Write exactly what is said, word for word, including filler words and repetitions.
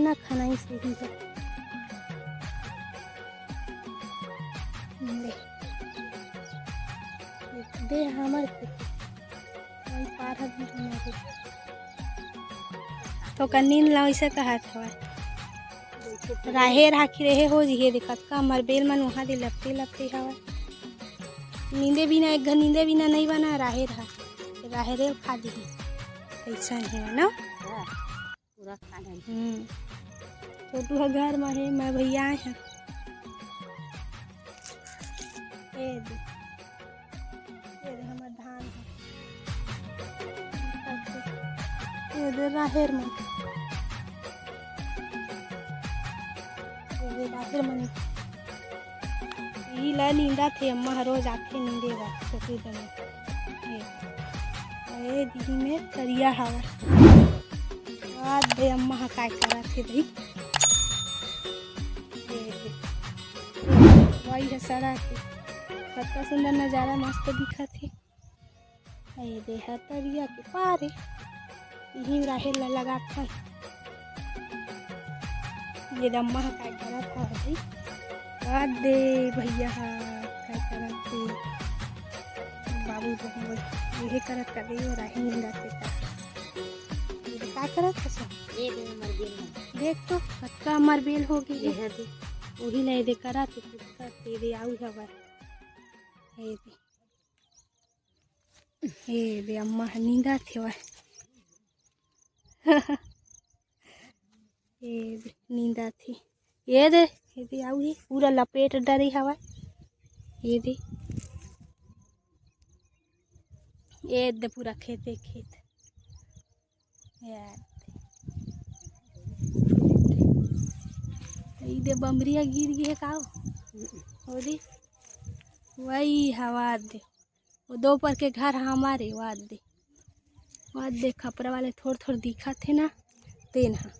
ना खनाई से ही है। ले। दे हमर खेत। वही पार ह भी हमर। तो का नींद ला वैसे कहत हवय। राहेर हाखी रहे हो जी, ये दे कतका हमर बेल मन वहाँ दे लपटे लपटे हवय। नींदे बिना, एक घर नींदे बिना नहीं बना राहेर हा। राहेरे खा दिही। ऐसा ही है ना? हाँ, पूरा खा डाली। हम्म। छोटू ह घर म हे, मैं भैया आए हैं। ए दे। ये दे हमर धान ह। ये दे राहेर मन। ये दे राहेर मन। ई ला नींदत हे, अम्मा ह रोज आथे नींदे बर, छोटे जने। ये। अरे दीदी में तरिया हवय। आ दे अम्मा ह काय करत हे भाई। ये दे। वही है सड़क। कतना सुंदर नजारा मस्त दिखत हे। ए दे ह तरिया के पार हे। इही राहेर ला लगात हन। ये दे अम्मा ह काय करत हवय। आ दे भैया ह काय करत हे। बाबू जो हे, इहे करत का दे, राहेर निंदा के का। ये दे का करत हस? ये दे हमर बेल ह। देख तो, कतका हमर बेल हो गे। ये दे। उही ला ये दे करत हे, कुछ करत हे, ये दे आऊ हवय। ये दे। ए दे अम्मा ह नींदत हेवय। ए दे नींदत हे। ए दे, ए दे आऊ हे, पूरा लपेट डरे हवय। ए दे, ए दे पूरा खेते खेत। यार। ई दे बमरिया गिर गे हे का? ओ दे। वही हवा दे। वो दो पर के घर हमारे, वाद दे। वाद दे, खपरा वाले थोड़ थोड़ दिखत हे ना, तेन ह।